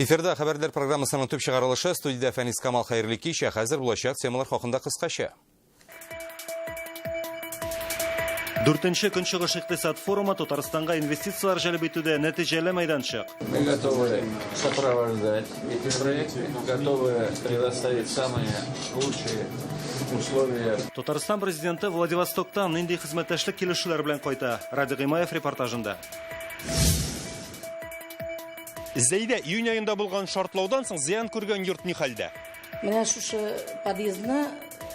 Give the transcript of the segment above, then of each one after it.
Эфирда хәбәрләр программасының төп чыгарылышы студиядә Фәнис Камал хәерле кич, ә хәзер булачак темалар хакында кыскача. Дүртенче Көнчыгыш икътисад форумы Татарстанга инвестицияләр җәлеп итүдә нәтиҗәле мәйданчык. Мы готовы сопровождать эти проекты, готовы предоставить самые лучшие условия. Татарстан президенты Владивостоктан нинди хезмәттәшлек килешүләр белән кайта? Радик Гыймаев репортажында. Зәйдә июнь аенда булган шартлаудан соң зыян күргән йорт ни хәлдә? Менә шушы подъездны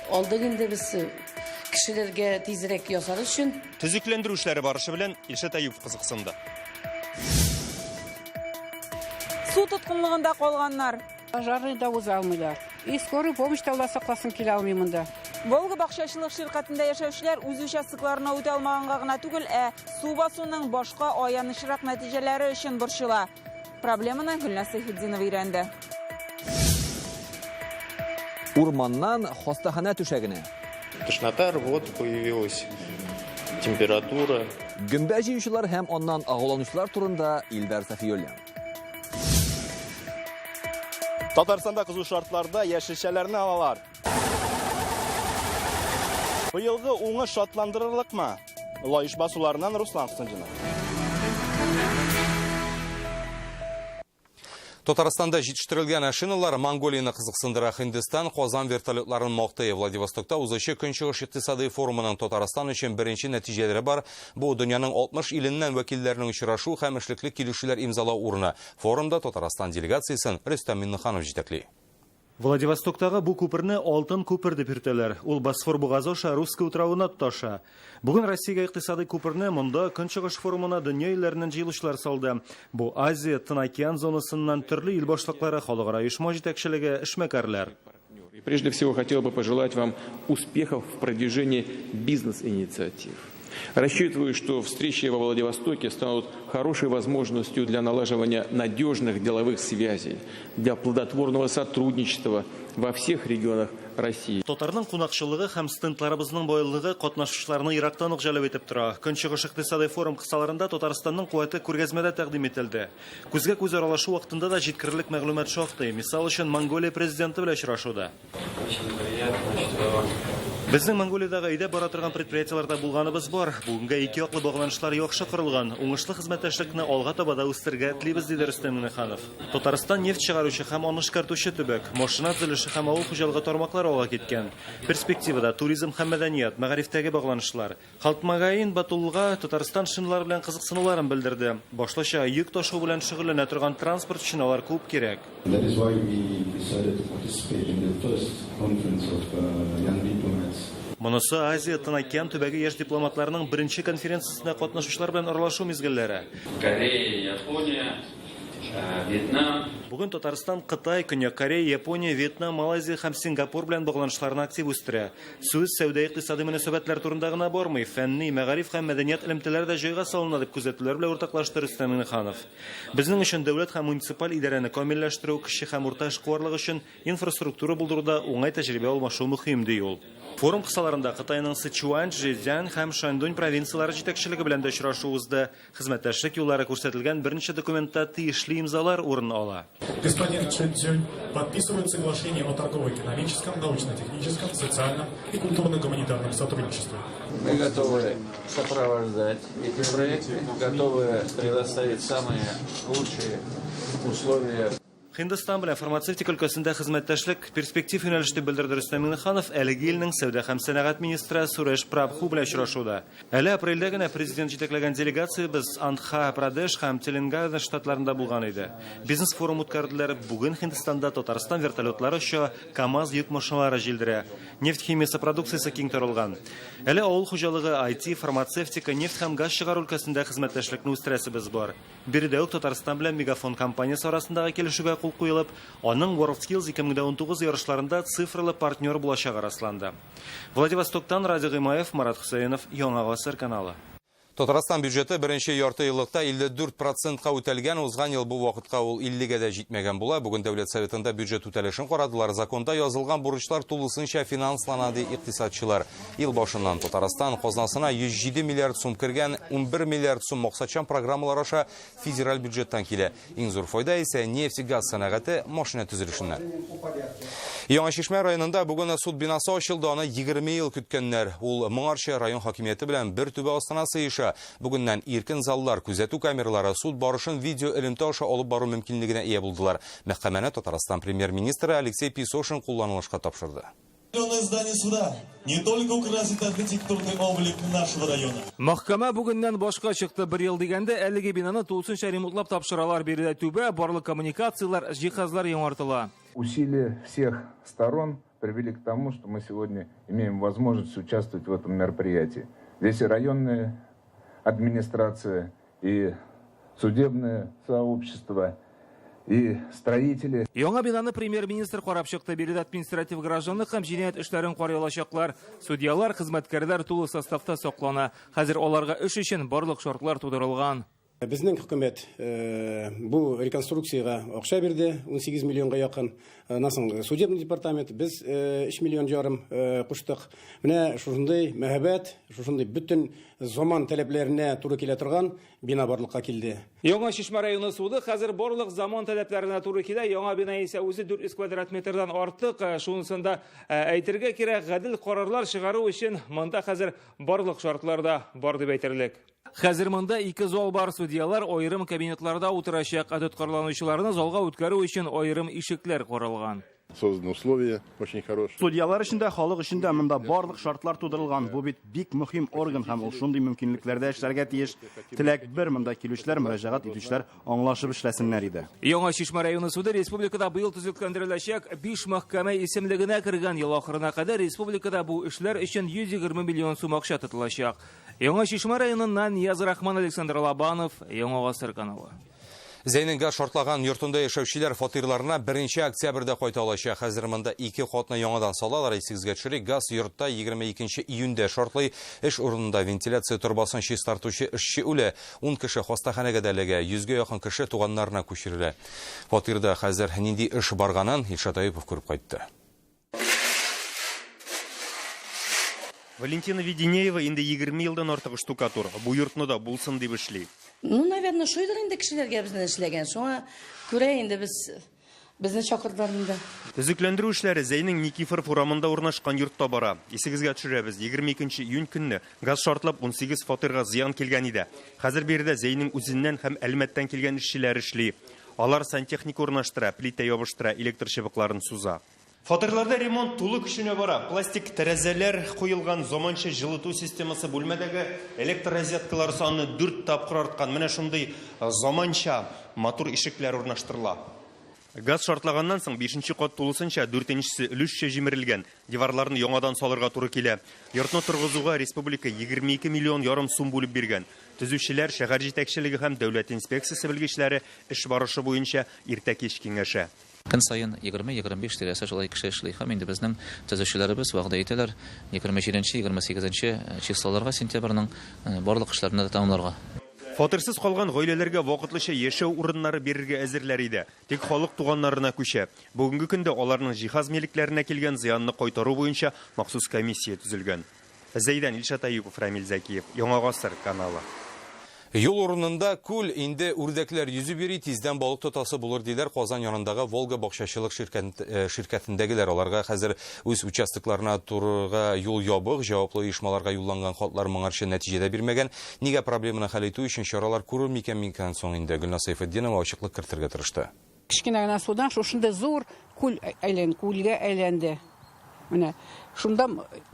алдык инде без кешеләргә тизрәк ясар өчен. Төзекләндерү эшләре барышы белән Илшат Әюпов кызыксынды. Су тоткынлыгында калганнар. Пожарный да уза алмыйлар. И скорый помощь та Алла сакласын килә алмый монда. Волга бакчачылык ширкәтендә яшәүчеләр үз участокларына үтә алмаганга гына түгел, ә су басуның башка аянычрак нәтиҗәләре өчен борчыла. Проблеманы Гөлназ Сәйфетдинова өйрәнде. Урманнан хастаханә түшәгенә. Тошнота, рвота появилась, температура. Гөмбә җыючылар һәм аннан агуланучылар турында Илдар Сафиуллин. Татарстанда кызу шартларда яшелчәләрне алалар. Быелгы уңыш шатландырырлыкмы? Лаеш басуларыннан Руслан Хөснетдинов. Татарстанда җитештерелгән шиналар Монголияне кызыксындыра. Һиндстан Казан вертолетларын мактый. Владивостокта узучы Көнчыгыш икътисадый форумының Татарстан өчен беренче нәтиҗәләре бар. Бу дөньяның 60 иленнән вәкилләренең очрашу һәм эшлекле килешүләр имзалау урыны. Форумда Татарстан делегациясен Рөстәм Миңнеханов җитәкли. Владивостоктагы бу күперне Алтын күпер дип йөртәләр. Ул Босфор бугазы аша Русский утравына тоташа. Бүген Россиягә икътисадый күперне монда Көнчыгыш форумына дөнья илләреннән җыелучылар салды. Бу Азия, Тын океан зонасыннан төрле ил башлыклары, халыкара оешма җитәкчелеге, эшмәкәрләр. И прежде всего хотел бы пожелать вам успехов в продвижении бизнес-инициатив. Рассчитываю, что встречи во Владивостоке станут хорошей возможностью для налаживания надежных деловых связей, для плодотворного сотрудничества во всех регионах России. Татарның кунакчыллыгы һәм стендларыбызның байлыгы катнашучыларны ерактан ук җәлеп итеп тора. Көнчыгыш икътисадый форум кысаларында Татарстанның куәте күргәзмәдә тәкъдим ителде. Күзгә күз аралашу вакытында да җиткерерлек мәгълүмат шактый. Мисал өчен, Монголия президенты белән очрашуда. Безнең Монголиядәге әйдәп бара торган предприятиеләрдә булганыбыз бар. Бүгенгә ике яклы багланышлар яхшы корылган. Уңышлы хезмәттәшлекне алга таба да үстерергә телибез, диде Рөстәм Миңнеханов. Татарстан нефть чыгаручы һәм аны эшкәртүче төбәк. Машина төзелеше һәм авыл хуҗалыгы тармаклары алга киткән. Перспективада туризм һәм мәдәният, мәгарифтәге багланышлар. Халтмагаин Батулга Татарстан шиналары белән кызыксынуларын белдерде. Башлыча, йөк ташу белән шөгыльләнә торган транспорт өчен алар күп кирәк. That is why we decided to participate in the first conference of young diplomats. Монысы Азия Тын океан төбәге яшь дипломатларының беренче конференциясендә катнашучылар белән аралашу мизгелләре. Корея, Япония, Вьетнам. Бүген Татарстан Кытай, Көньяк Корея, Япония, Вьетнам, Малайзия һәм Сингапур белән багланышларны актив үстерә. Сүз сәүдә-икътисадый мөнәсәбәтләр турында гына бармый, фәнни, мәгариф һәм мәдәният элемтәләре дә җайга салына, дип күзәтүләр белән уртаклашты Рөстәм Миңнеханов. Безнең өчен дәүләт һәм муниципаль идарәне камилләштерү, кече һәм урта эшкуарлык өчен инфраструктура булдыруда уңай тәҗрибә алмашу мөһим, ди ул. Форум кысаларында Кытайның Сычуань, Чжэцзян һәм Шаньдунь провинцияләре җитәкчелеге белән дә очрашу узды. Хезмәттәшлек юллары күрсәтелгән берничә документта тиешле имзалар урын ала. Господин Чэн Цзюнь подписывает соглашение о торгово-экономическом, научно-техническом, социальном и культурно-гуманитарном сотрудничестве. Мы готовы сопровождать эти проекты, готовы предоставить самые лучшие условия. Һиндстан белән фармацевтика өлкәсендә хезмәттәшлек перспектив юнәлеш дип белдерде Рөстәм Миңнеханов әлеге илнең сәүдә һәм сәнәгать министры Суреш Прабху белән очрашуда. Әле апрельдә генә президент җитәкләгән делегациябез Андхра-Прадеш һәм Телангана штатларында булган иде. Бизнес-форум үткәрделәр. Бүген Һиндстанда Татарстан вертолетлары оча, КАМАЗ йөк машиналары җилдерә. Нефть химиясе продукциясе киң таралган. Әле авыл хуҗалыгы, IT, фармацевтика, нефть һәм газ чыгару өлкәсендә хезмәттәшлекне үстерәсебез бар. Биредә үк Татарстан белән Мегафон компаниясе арасындагы килешүгә кул куелып, аның WorldSkills 2019 ярышларында цифрлы партнер булачагы расланды. Владивостоктан Радик Гыймаев, Марат Хөсәенов, Яңа Гасыр каналы. Татарстан бюджеты беренче ярты еллыкта 54 процентка үтәлгән. Узган ел бу вакытка ул 50гә дә җитмәгән була. Бүген Дәүләт Советында бюджет үтәлешен карадылар. Законда язылган бурычлар тулысынча финанслана, ди икътисадчылар. Ел башыннан Татарстан казнасына 107 миллиард сум кергән, 11 миллиард сум максатчан программалар аша федераль бюджеттан килә. Иң зур файда исә нефть-газ сәнәгате, машина төзелешеннән. Яңа Чишмә районында бүген суд бинасы ачылды, аны 20 ел көткәннәр. Ул моңарчы район хакимияте белән бер түбә астына сыеша. Бүгеннән иркен заллар, күзәтү камералары, суд барышын видео элемтә аша алып бару мөмкинлегенә ия булдылар. Мәхкәмәне Татарстан премьер-министры Алексей Песошин кулланылышка тапшырды. Здание суда не только украсит архитектурный облик нашего района. Мәхкәмә бүгеннән башка чыкты. Бер ел дигәндә әлеге бинаны тулысынча ремонтлап тапшыралар. Биредә түбә, барлык коммуникацияләр, җиһазлар яңартыла. Усилия всех сторон привели к тому, что мы сегодня имеем возможность участвовать в этом мероприятии. Здесь и районная администрация, и судебное сообщество, и строители. Яңа бинаны премьер-министр карап чыкты. Биредә административ гражданлык һәм җинаять эшләрен карый алачаклар. Судьялар, хезмәткәрләр тулы составта саклана. Хәзер аларга эш өчен барлык шартлар тудырылган. Безнең хөкүмәт бу реконструкциягә акча бирде, 18 миллионга якын. Аннан соң судебный департамент без 3 миллион ярым куштык. Менә шушындый мәһабәт, шушындый бөтен заман таләпләренә туры килә торган бина барлыкка килде. Яңа Чишмә районы суды хәзер барлык заман таләпләренә туры килә. Яңа бина исә үзе 400 квадрат метрдан артык. Шунысын да әйтергә кирәк, гадел карарлар чыгару өчен монда хәзер барлык шартлар да бар дип әйтерлек. Хәзер монда ике зал бар. Судьялар аерым кабинетларда утырачак. Ә тоткарланучыларны залга үткәрү өчен аерым ишекләр каралган. Созданы условия очень хорошие. Судьялар өчен дә, халык өчен дә монда барлык шартлар тудырылган. Бу бит бик мөһим орган һәм ул шундый мөмкинлекләрдә эшләргә тиеш. Теләк бер, монда килүчеләр, мөрәҗәгать итүчеләр аңлашып эшләсеннәр иде. Яңа Чишмә районы суды республикада быел төзекләндереләчәк 5 мәхкәмә исемлегенә кергән. Ел ахырына кадәр республикада бу эшләр өчен 120 миллион сум акча тотылачак. Яңа Чишмә районыннан Нияз Рахман, Александр Лобанов, Яңа Гасыр каналы. Зәйнең газ шартлаган йортында яшәүчеләр фатирларына 1 октябрьдә кайта алачак. Хәзер монда ике катны яңадан салалар. Исегезгә төшерик, газ йортта 22 июньдә шартлый. Эш урынында вентиляция торбасын чистартучы эшче үлә. 10 кеше хастаханәгә дә эләгә, 100гә якын кеше туганнарына күчерелә. Фатирда хәзер нинди эш барганын Илшат Әюпов күреп кайтты. Валентина Веденеева инде 20 елдан артык штукатур. Бу йортны да булсын дип эшли. Ну, наверное, шуйдыр инде кешеләргә безне эшләгән. Шуңа күрә инде без безне чакырдылар монда. Төзекләндерү эшләре Зәйнең Никифоров урамында урнашкан йортта бара. Исегезгә төшерәбез, 22 июнь көнне газ шартлап 18 фатирга зыян килгән иде. Хәзер биредә Зәйнең үзеннән һәм Әлмәттән килгән эшчеләр эшли. Алар сантехника урнаштыра, плитә ябыштыра, электр чыбыкларын суза. Фатирларда ремонт тулы көченә бара. Пластик тәрәзәләр куелган, заманча җылыту системасы, бүлмәдәге электр розеткалары саны 4 тапкыр арткан. Менә шундый заманча матур ишекләр урнаштырыла. Газ шартлаганнан соң 5 кат тулысынча, 4-нчесе өлешчә җимерелгән. Диварларны яңадан салырга туры килә. Йортны торгызуга республика 22 миллион ярым сум бүлеп биргән. Төзүчеләр, шәһәр җитәкчелеге һәм дәүләт инспекциясе белгечләре эш барышы буенча иртә-кич киңәшә. Көн саен 20-25 тирәсе шулай кеше эшли. Һәм инде безнең төзүчеләребез вәгъдә итәләр 27-28 числоларга сентябрьнең барлык эшләрне дә тәмамларга. Фатирсыз калган гаиләләргә вакытлыча яшәү урыннары бирергә әзерләр иде. Тик халык туганнарына күчә. Бүгенге көндә аларның җиһаз милекләренә килгән зыянны кайтару буенча махсус комиссия төзелгән. Зәйдән Илшат Әюпов, Рамил Зәкиев, Яңа Гасыр каналы. Юл урынында күл, инде үрдәкләр йөзеп йөри, тиздән балык тотасы булыр диләр Казан янындагы Волга бакчачылык ширкәтендәгеләр. Аларга хәзер үз участокларына турыга юл ябык, җаваплы оешмаларга юлланган хатлар моңарчы нәтиҗә дә бирмәгән. Нигә проблеманы хәл итү өчен чаралар күрелми икән микән соң инде? Гөлназ Сәйфетдинова ачыклык кертергә тырышты. Кечкенә генә судан шушындый зур күл әйлән, күлгә әйләнде. Менә шунда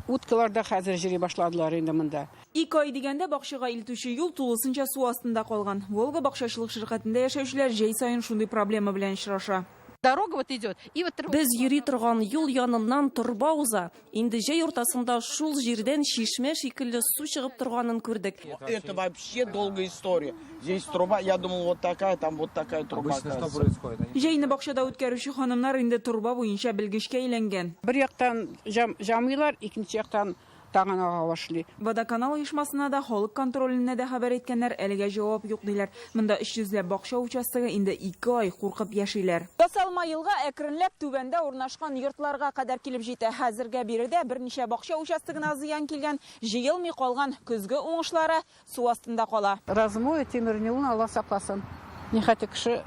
уткалар да хәзер җыри башладылар инде монда. Ике ай дигәндә бакчага илтүче юл тулысынча су астында калган. Волга бакчачылык ширкәтендә яшәүчеләр җәй саен шундый проблема белән очраша. Дорога вот идет, и вот труба. Без йөри торган юл яныннан торба уза. Инде җәй уртасында шул җирдән чишмә шикелле су чыгып торганын күрдек. Это вообще долгая история. Здесь труба, я думал, вот такая, там вот такая труба. Обычно что происходит? Җәйне бакчада үткәрүче ханымнар инде торба буенча белгечкә әйләнгән. Бер яктан жамыйлар, икенче яктан Тагын ага башлый. Водоканал оешмасына да, халык контроленә дә хәбәр иткәннәр, әлегә җавап юк диләр. Монда 300 ләп бакча участогы инде 2 ай куркып яшиләр. Ясалма елга әкренләп түбәндә урнашкан йортларга кадәр килеп җитә. Хәзергә биредә берничә бакча участогына зыян килгән, җыелмый калган көзге уңышлары су астында кала. Размоет тимер юлын, Алла сакласын. Нихәтле кеше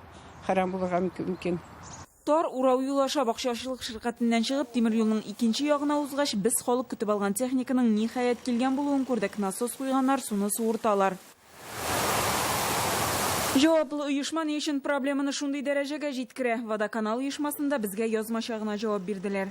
хәрам булырга мөмкин. Тар урау юл аша бакчачылык ширкәтеннән чыгып, тимер юлның икенче ягына узгач, без халык көтеп алган техниканың ниһаять килгән булуын күрдек. Насос куйганнар, суны суырталар. Җаваплы оешма ни өчен проблеманы шундый дәрәҗәгә җиткерә? Водоканал оешмасында безгә язмача гына җавап бирделәр.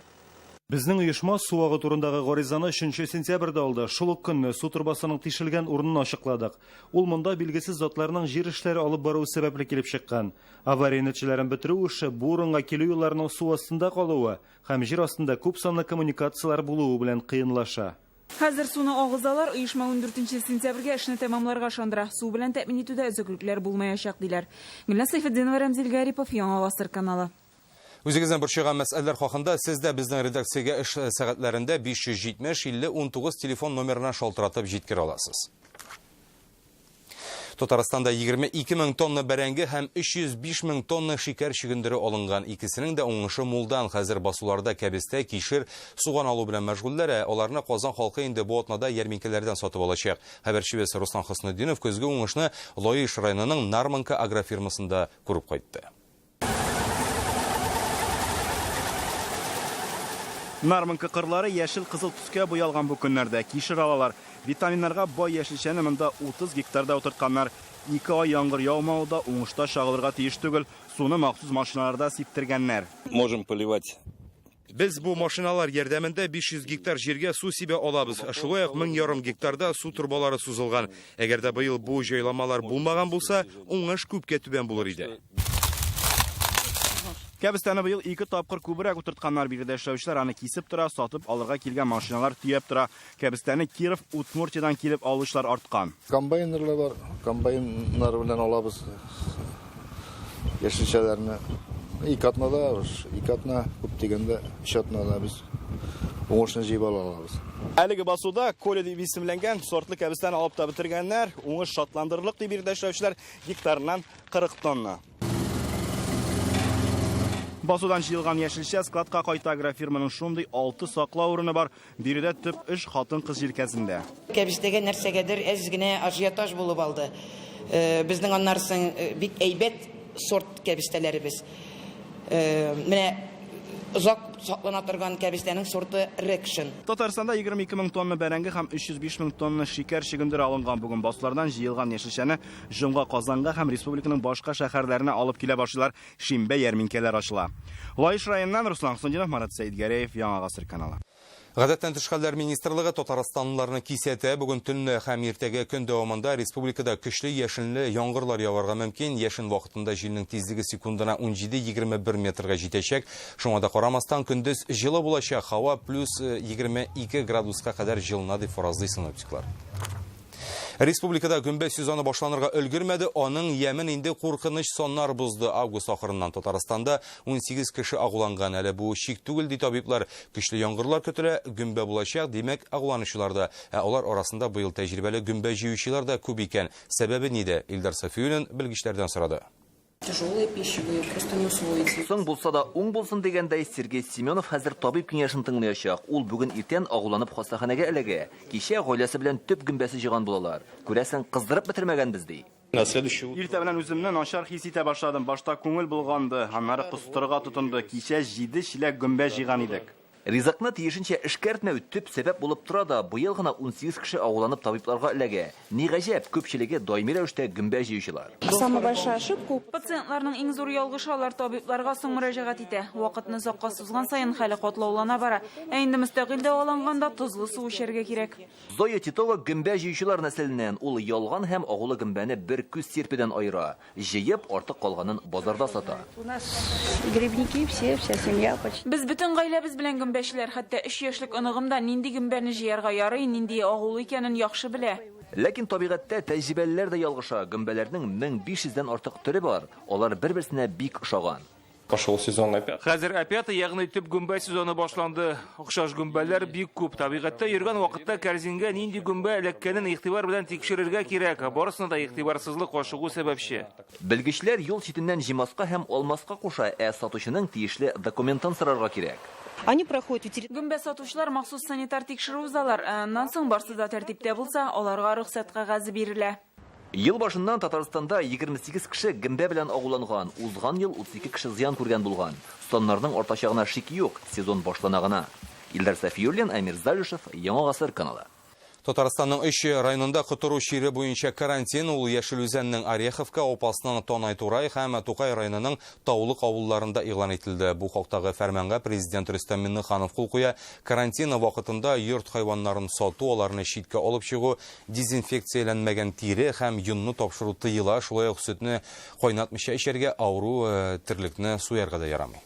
Безнең оешма су агы турындагы гаризаны 3 сентябрьдә алды. Шул ук көнне су торбасының тишелгән урынын ачыкладык. Ул монда билгесез затларның җир эшләре алып баруы сәбәпле килеп чыккан. Авария нәтиҗәләрен бетерү эше бу урынга килү юлларының су астында калуы һәм җир астында күп санлы коммуникацияләр булуы белән кыенлаша. Хәзер суны агызалар, оешма 14 сентябрьгә эшне тәмамларга ышандыра. Су белән тәэмин итүдә өзеклекләр булмаячак, диләр. Гөлназ Сәйфетдинова, Рәмзил Гарипов, Яңа Гасыр каналы. Үзегезнең борчыган мәсьәләләр хакында сез дә безнең редакциягә эш сәгатьләрендә 570 50 19 телефон номерына шалтыратып җиткерә аласыз. Татарстанда 22 мең тонна бәрәңге һәм 305 мең тонна шикәр чөгендере алынган. Икесенең дә уңышы мулдан. Хәзер басуларда кәбестә, кишер, суган алу белән мәшгульләр, ә аларны Казан халкы инде бу атнада ярминкәләрдән сатып алачак. Хәбәрчебез Руслан Хөснетдинов көзге уңышны Лаеш районының Нармонка агрофирмасында күреп кайтты. Нармонка кырлары яшел кызыл төскә буялган бу көннәрдә. Кишер алалар. Витаминнарга бай яшелчәне монда 30 гектарда утыртканнар. 2 ай яңгыр яумавы да уңышта чагылырга тиеш түгел. Суны махсус машиналарда сиптергәннәр. Можем поливать. Без бу машиналар ярдәмендә 500 гектар җиргә су сибә алабыз. Шулай ук 1500 гектарда су торбалары сузылган. Әгәр дә быел бу җайламалар булмаган булса, уңыш күпкә түбән булыр иде. Кәбестәне быел 2 тапкыр күбрәк утыртканнар. Биредә эшләүчеләр аны кисеп тора, сатып алырга килгән машиналар төяп тора. Кәбестәне Киров, Удмуртиядан килеп алучылар арткан. Комбайнерлар бар, комбайннар белән алабыз яшелчәләрне. 2 атнада, 2 атна, күп дигәндә 3 атнада без уңышны җыеп ала алабыз. Әлеге басуда Коля дип исемләнгән сортлы кәбестәне алып та бетергәннәр. Уңыш шатландырырлык дип биредә эшләүчеләр, гектарыннан 40 тонна. Басудан җыелган яшелчә складка кайта. Агрофирманың шундый 6 саклау урыны бар. Биредә төп эш хатын-кыз җилкәсендә. Кәбестәгә нәрсәгәдер әз генә ажиотаж булып алды. Безнең аннарсын бик әйбәт сорт кәбестәләребез. Менә озак саклана торган кәбестәнең сорты Рекшн. Татарстанда 22 мең тонна бәрәңге һәм 305 мең тонна шикәр чөгендере алынган. Бүген басулардан җыелган яшелчәне җомга Казанга һәм республиканың башка шәһәрләренә алып килә башлыйлар. Шимбә ярминкәләр ачыла. Лаеш районыннан Руслан Хөснетдинов, Марат Сәидгәрәев, Яңа Гасыр каналы. Гадәттән тыш хәлләр министрлыгы татарстанлыларны кисәтә. Бүген төнлә һәм иртәгә көн дәвамында республикада көчле яшенле яңгырлар яварга мөмкин. Яшен вакытында җилнең тизлеге секундына 17-21 метрга җитәчәк. Шуңа да карамастан көндез җылы булачак. Һава плюс 22 градуска кадәр җылына дип фаразлый синоптиклар. Республикада гөмбә сезоны башланырга өлгермәде, аның ямен инде куркыныч саннар бозды. Август ахырыннан Татарстанда 18 кеше агуланган. Әле бу чик түгел, ди табиблар. Көчле яңгырлар көтелә, гөмбә булачак, димәк, агуланучылар да. Ә алар арасында быел тәҗрибәле гөмбә җыючылар да күп икән. Сәбәбе нидә? Илдар Сафиуллин белгечләрдән сорады. Тяжелые пищевые, просто не усвоите. Соң булса да уң булсын дигәндәй, Сергей Семенов хәзер табиб киңәшен тыңлаячак. Ул бүген иртән агуланып хастаханәгә эләгә. Кичә гаиләсе белән төп гөмбәсе җыйган булалар. Күрәсең, кыздырып бетермәгәнбез ди. Иртә белән үземне начар хис итә башладым. Башта күңел булганды, аннары костырырга тотынды. Кичә 7 чиләк гөмбә җыйган идек. Ризыкны тиешенчә эшкәртмәү төп сәбәп булып тора да, быел гына 18 кеше агуланып табибларга эләгә. Ни гаҗәп, күпчелеге даими рәвештә гөмбә җыючылар. Самая большая ошибка. Пациентларның иң зур ялгышы алар табибларга соң мөрәҗәгать итә. Вакытны озакка сузган саен хәле катлаулана бара. Ә инде мөстәкыйль дәваланганда тозлы су эчәргә кирәк. Зоя Титова гөмбә җыючылар нәселеннән. Ул ялган һәм агулы гөмбәне бер күз сирпедән аера. Җыеп, артык калганын базарда сата. У нас грибники все, вся семья почти. Без бөтен гаиләбез белән гөмбәчеләр, хәтта 3 яшьлек оныгым да нинди гөмбәне җыярга ярый, нинди агулы икәнен яхшы белә. Ләкин табигатьтә тәҗрибәлеләр дә ялгыша. Гөмбәләрнең 1500дән артык төре бар. Алар бер-берсенә бик ошаган. Пошел сезон опята. Хәзер опята, ягъни төп гөмбә сезоны башланды. Охшаш гөмбәләр бик күп. Табигатьтә йөргән вакытта кәрзингә нинди гөмбә эләккәнен игътибар белән тикшерергә кирәк. Барысына да игътибарсызлык, ашыгу сәбәпче. Белгечләр юл читеннән җыймаска һәм алмаска куша, ә сатучының тиешле документын сорарга кирәк. Они проходят ветеринар. Гөмбә сатучылар махсус санитар тикшерү узалар. Ә аннан соң барсы да тәртиптә булса, аларга рөхсәт кәгазе бирелә. Ел башыннан Татарстанда 28 кеше гөмбә белән агуланган. Узган ел 32 кеше зыян күргән булган. Саннарның артачагына шик юк, сезон башлана гына. Илдар Сафиуллин, Әмир Залишев, Яңа гасыр каналы. Татарстанның өч районында котыру чире буенча карантин, ул Яшел Үзәннең Ореховка, Апасның Танай-Турай һәм Тукай районының Таулык авылларында игълан ителде. Бу хактагы фәрманга президент Рөстәм Миңнеханов кул куя. Карантин вакытында йорт хайваннарын сату, аларны читкә алып чыгу, дезинфекцияләнмәгән тире һәм йонны тапшыру тыела, шулай ук сөтне кайнатмыйча эчәргә, авыру терлекне суярга да ярамый.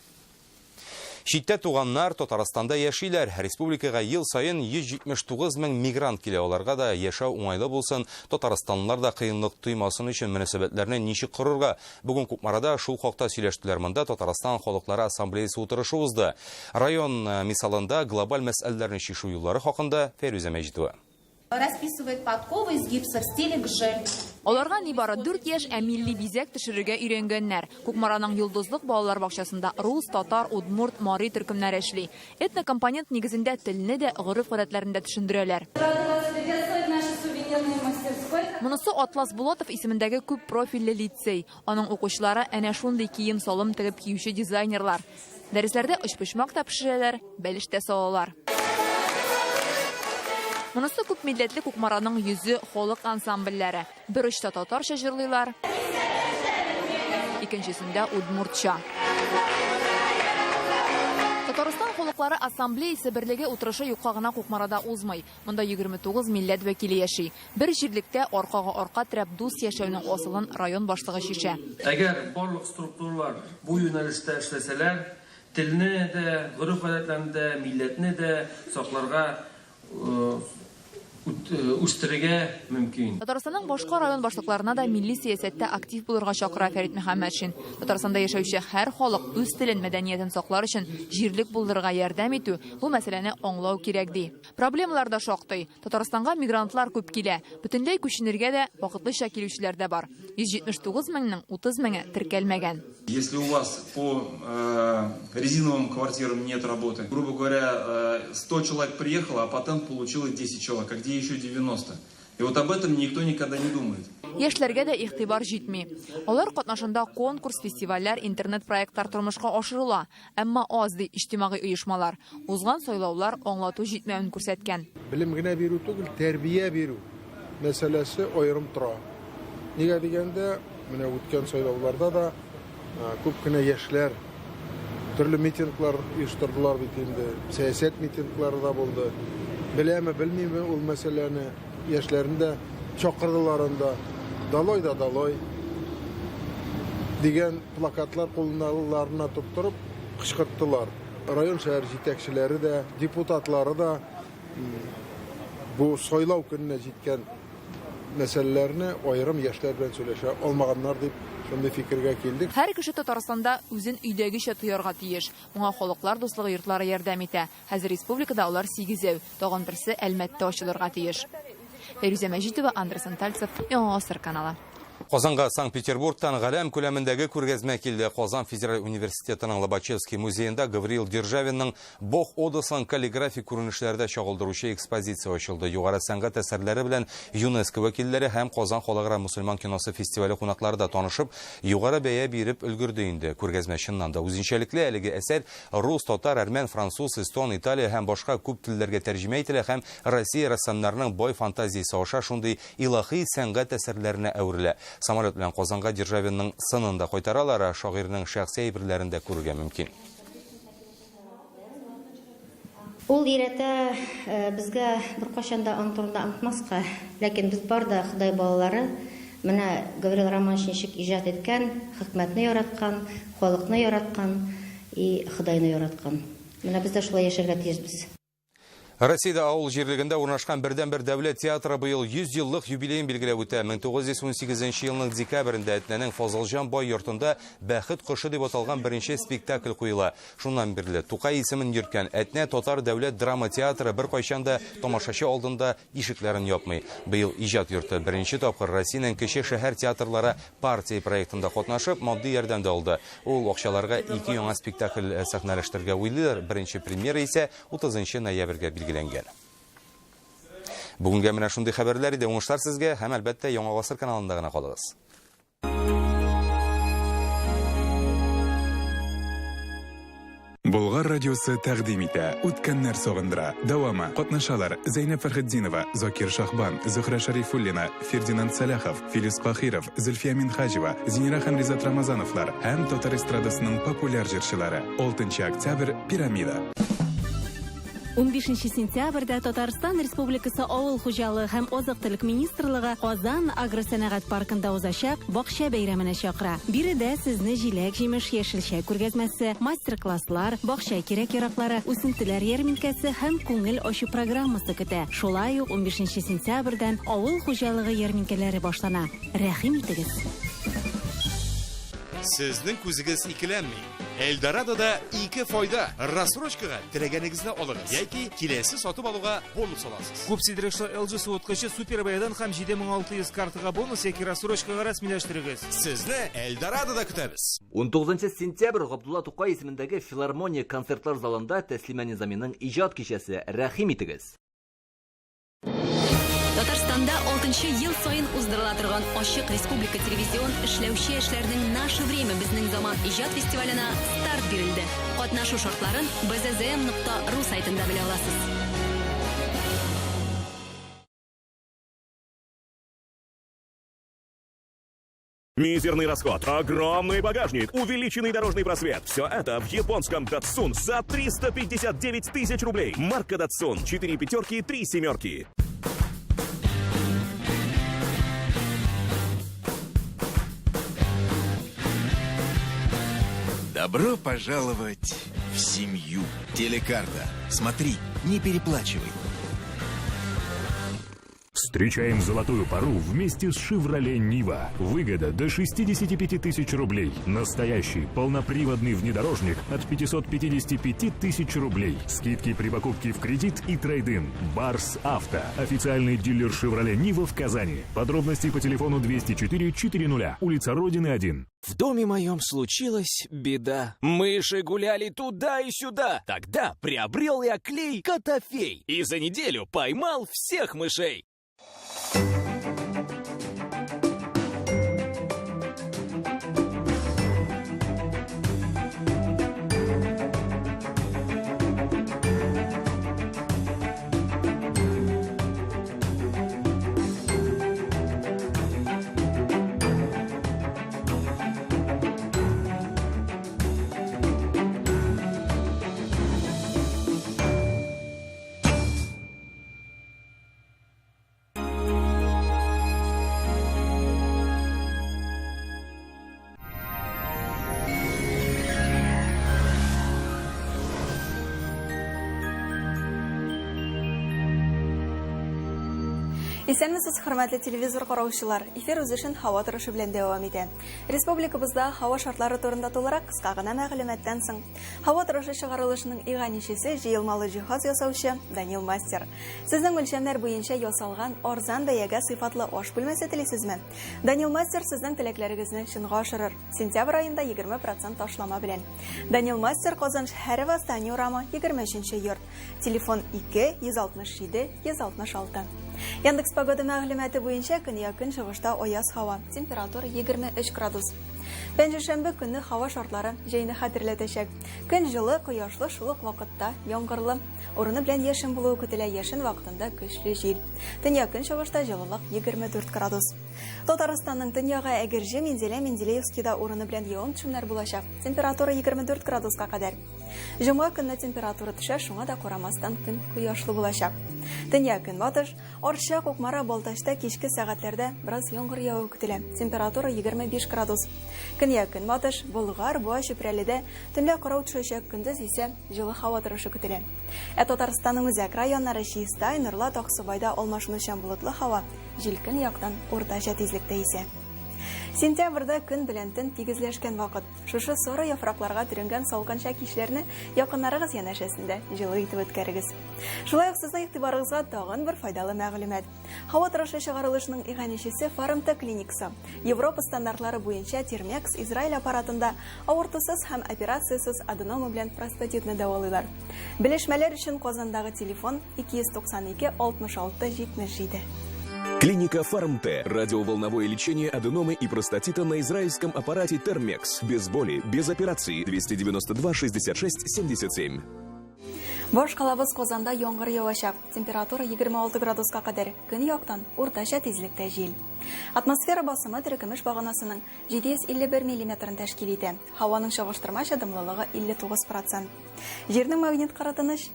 Читтә туганнар Татарстанда яшиләр. Республикага ел саен 179 мең мигрант килә. Аларга да яшәү уңайлы булсын, татарстанлылар да кыенлык тоймасын өчен мөнәсәбәтләрне ничек корырга? Бүген Кукмарада шул хакта сөйләштеләр. Монда Татарстан халыклары ассамблеясы утырышы узды. Район мисалында глобаль мәсьәләләрне чишү юллары хакында Фәйрүзә Мәҗитова. Расписывает подковы из гипса в стиле гжель. Аларга нибары 4 яшь, ә милли бизәк төшерергә өйрәнгәннәр. Кукмараның Йолдызлык балалар бакчасында рус, татар, удмурт, мари төркемнәре эшли. Этнокомпонент нигезендә телне дә, гореф-гадәтләрен дә төшендерәләр. Монысы Атлас Булатов исемендәге күп профильле лицей. Аның укучылары әнә шундый кием-салым тегеп киюче дизайнерлар. Дәресләрдә өчпочмак та пешерәләр, бәлеш тә салалар. Монысы күп милләтле Кукмараның йөзе халык ансамбльләре. Бер очта татарча җырлыйлар, икенчесендә удмуртча. Татарстан халыклары ассамблеясы берлеге утырышы юкка гына Кукмарада узмый. Монда 29 милләт вәкиле яши. Бер җирлектә аркага арка терәп дус яшәүнең асылын район башлыгы чишә. Әгәр барлык структуралар бу юнәлештә эшләсәләр, телне дә, гореф-гадәтләрне дә, милләтне дә сакларга, үстерергә мөмкин. Татарстанның башка район башлыкларына да милли сәясәттә актив булырга чакыра Фәрит Мөхәммәтшин. Татарстанда яшәүче һәр халык үз телен, мәдәниятен саклар өчен җирлек булдырырга ярдәм итү, бу мәсьәләне аңлау кирәк, ди. Проблемалар да шактый. Татарстанга мигрантлар күп килә. Бөтенләй күченергә дә, вакытлыча килүчеләр дә бар. 179 меңнең 30 меңе теркәлмәгән. Если у вас по резиновым квартирам нет работы, грубо говоря, 100 человек приехало, а патент получило 10 человек, а где еще 90? И вот об этом никто никогда не думает. Яшьләргә дә игътибар җитми. Алар катнашында конкурс, фестивальләр, интернет-проектлар тормышка ашырыла. Әмма аз ди иҗтимагый оешмалар. Узган сайлаулар аңлату җитмәвен күрсәткән. Белем генә бирү түгел, тәрбия бирү мәсьәләсе аерым тора. Нигә дигәндә, менә үткән сайлауларда да күп кенә яшьләр төрле митинглар оештырдылар бит инде. Сәясәт митинглары да булды. Беләме, белмиме ул мәсьәләне, яшьләрне дә чакырдылар анда. Долой да долой дигән плакатлар кулларына тоттырып кычкырттылар. Район шәһәр җитәкчеләре дә, депутатлары да бу сайлау көненә җиткән мәсьәләләрне аерым яшьләр белән сөйләшә алмаганнар дип шундый фикергә килдек. Һәр кеше Татарстанда үзен өйдәгечә тоярга тиеш. Моңа халыклар дуслыгы йортлары ярдәм итә. Хәзер республикада алар 8-әү, тагын берсе Әлмәттә ачылырга тиеш. Фәйрүзә Мәҗитова, Андрей Сантальцев, Яңа Гасыр каналы. Казанга Санкт-Петербургтан галәм күләмендәге күргәзмә килде. Казан федераль университетының Лобачевский музеенда Гавриил Державинның Бог одасын каллиграфик күренешләрдә чагылдыручы экспозиция ачылды. Югары сәнгать әсәрләре белән ЮНЕСКО вәкилләре һәм Казан халыкара мусульман киносы фестивале кунаклары да танышып, югары бәя биреп өлгерде инде. Күргәзмә чыннан да үзенчәлекле. Әлеге әсәр рус, татар, әрмән, француз, эстон, италия һәм башка күп телләргә тәрҗемә ителә һәм Россия рәссамнарының бай фантазиясе аша шундый илаһи сәнгать әсәрләренә әверелә. Самолет белән Казанга Державинның сынын да кайтаралар, шагыйрьнең шәхси әйберләрен дә күрергә мөмкин. Ул өйрәтә безгә беркайчан да аның турында онытмаска, ләкин без бар да Ходай балалары. Менә Гаврил Романович ничек иҗат иткән, хикмәтне яраткан, халыкны яраткан и Ходайны яраткан. Менә без дә шулай яшәргә тиешбез. Россиядә авыл җирлегендә урнашкан бердәнбер дәүләт театры быел 100 еллык юбилеен билгеләп үтә. 1918 елның декабрендә Әтнәнең Фазылҗан бай йортында Бәхет кошы дип аталган беренче спектакль куела. Шуннан бирле Тукай исемен йөрткән Әтнә татар дәүләт драма театры беркайчан да тамашачы алдында ишекләрен япмый. Быел иҗат йорты беренче тапкыр Россиянең кече шәһәр театрлары партия проектында катнашып, матди ярдәм дә алды. Ул акчаларга ике яңа спектакль сәхнәләштерергә уйлыйлар. Беренче премьера исә 30 ноябрьгә билгеләнгән. Бүгенгә менә шундый хәбәрләр иде. Уңышлар сезгә һәм, әлбәттә, Яңа гасыр каналында гына калыгыз. Болгар радиосы тәкъдим итә. Үткәннәр сагындыра. Дәвамы. Катнашалар Зәйнәб Фәрхетдинова, Закир Шахбан, Зөһрә Шәрифуллина, Фердинанд Сәлахов, Филүс Каһиров, Зөлфия Минһаҗева, Зинира һәм Ризат Рамазановлар һәм татар эстрадасының популяр җырчылары. 6 октябрь, Пирамида. 15 сентябрьдә Татарстан Республикасы Авыл хуҗалыгы һәм азык-төлек министрлыгы Казан агросәнәгать паркында узачак Бакча бәйрәменә чакыра. Биредә сезне җиләк-җимеш, яшелчә күргәзмәсе, мастер-класслар, бакча кирәк-яраклары, үсентеләр ярминкәсе һәм күңел ачу программасы көтә. Шулай ук 15 сентябрьдән авыл хуҗалыгы ярминкәләре башлана. Рәхим итегез! Сезнең күзегез икеләнми. Эльдорадода ике файда. Рассрочкага теләгәнегезне алыгыз яки киләсе сатып алуга бонус аласыз. Күп сыйдырышлы LG суыткычы супер бәядән һәм 7600 картага бонус яки рассрочкага рәсмиләштерегез. Сезне Эльдорадода көтәбез. 19 сентябрь Габдулла Тукай исемендәге филармония концертлар залында Тәслимә Низаминың иҗат кичәсе. Рәхим итегез! Татарстанда алтынчы ел саен уздырыла торган ачык республика телевизион эшләүче яшьләрнең Наше время безнең заман иҗат фестиваленә старт бирелде. Катнашу шартларын bzzm.ru сайтында белә аласыз. Мизерный расход, огромный багажник, увеличенный дорожный просвет. Все это в японском Datsun за 359 тысяч рублей. Марка Datsun. 4 пятерки, 3 семерки. Добро пожаловать в семью. Телекарта. Смотри, не переплачивай. Встречаем золотую пару вместе с «Шевроле Нива». Выгода до 65 тысяч рублей. Настоящий полноприводный внедорожник от 555 тысяч рублей. Скидки при покупке в кредит и трейд-ин. «Барс Авто». Официальный дилер «Шевроле Нива» в Казани. Подробности по телефону 204 400. Улица Родины, 1. В доме моем случилась беда. Мыши гуляли туда и сюда. Тогда приобрел я клей «Котофей» и за неделю поймал всех мышей. Исәнмесез, хөрмәтле телевизор караучылар. Эфир үз эшен һава торышы белән дәвам итә. Республикабызда һава шартлары турында тулырак кыска гына мәгълүматтан соң. Һава торышы чыгарылышының иганәчесе җыелмалы җиһаз ясаучы Данил Мастер. Сезнең үлчәмнәр буенча ясалган арзан бәягә сыйфатлы аш бүлмәсе телисезме? Данил Мастер сезнең теләкләрегезне чынга ашырыр. Сентябрь аенда 20% ташлама белән. Данил Мастер Казан шәһәре Восстание урамы 23 йорт. Телефон 2 167 166. Яндекс Погода мәгълүматы буенча көньяк-көнчыгышта аяз һава. Температура 23 градус. Пәнҗешәмбе көнне һава шартлары җәйне хәтерләтәчәк. Көн җылы, кояшлы, шул ук вакытта яңгырлы. Урыны белән яшен булуы көтелә, яшен вакытында көчле җил. Төньяк-көнчыгышта җылылык 24 градус. Татарстанның төньягы Әгерҗе, Мензелә, Менделеевскида урыны белән явым-төшемнәр булачак. Температура 24 градуска кадәр. Җомга көнне температура төшә, шуңа да карамастан көн кояшлы булачак. Төньяк-көнбатыш, Арча, Кукмара, Балтачта кичке сәгатьләрдә бераз яңгыр яву көтелә. Температура 25 градус. Көньяк-көнбатыш, Болгар, Буа, Чүпрәледә төнлә кырау төшәчәк, көндез исә җылы һава торышы көтелә. Ә Татарстанның үзәк районнары Чистай, Нурлат, Аксубайда алмашынучан болытлы һава, җил көньяктан уртача тизлектә исә. Сентябрьдә көн белән төн тигезләшкән вакыт. Шушы соры яфракларга төренгән салкынча кичләрне якыннарыгыз янәшәсендә җылы итеп үткәрегез. Шулай ук сезнең игътибарыгызга тагын бер файдалы мәгълүмат. Һава торышы чыгарылышының иганәчесе Фармт клиникасы. Европа стандартлары буенча Термекс Израиль аппаратында авыртусыз һәм операциясез аденома белән простатитны дәвалыйлар. Белешмәләр өчен Казандагы телефон 292 66 77. Клиника Фарм-Т. Радиоволновое лечение аденомы и простатита на израильском аппарате Термекс. Без боли, без операции. 292 66 77. Баш калабыз Казанда яңгыр явачак. Температура 26 градуска кадәр. Көньяктан уртача тизлектә җил. Атмосфера басымы терекөмеш баганасының 751 миллиметрын тәшкил итә. Һаваның чагыштырмача дымлылыгы 59 процент. Җирнең магнит кыры тыныч.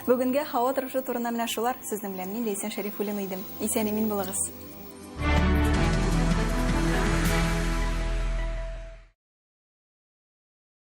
Бүгенге һава торышы турында менә шулар. Сезнең белән мин Ләйсән Шәрифуллина идем. Исән-имин булыгыз.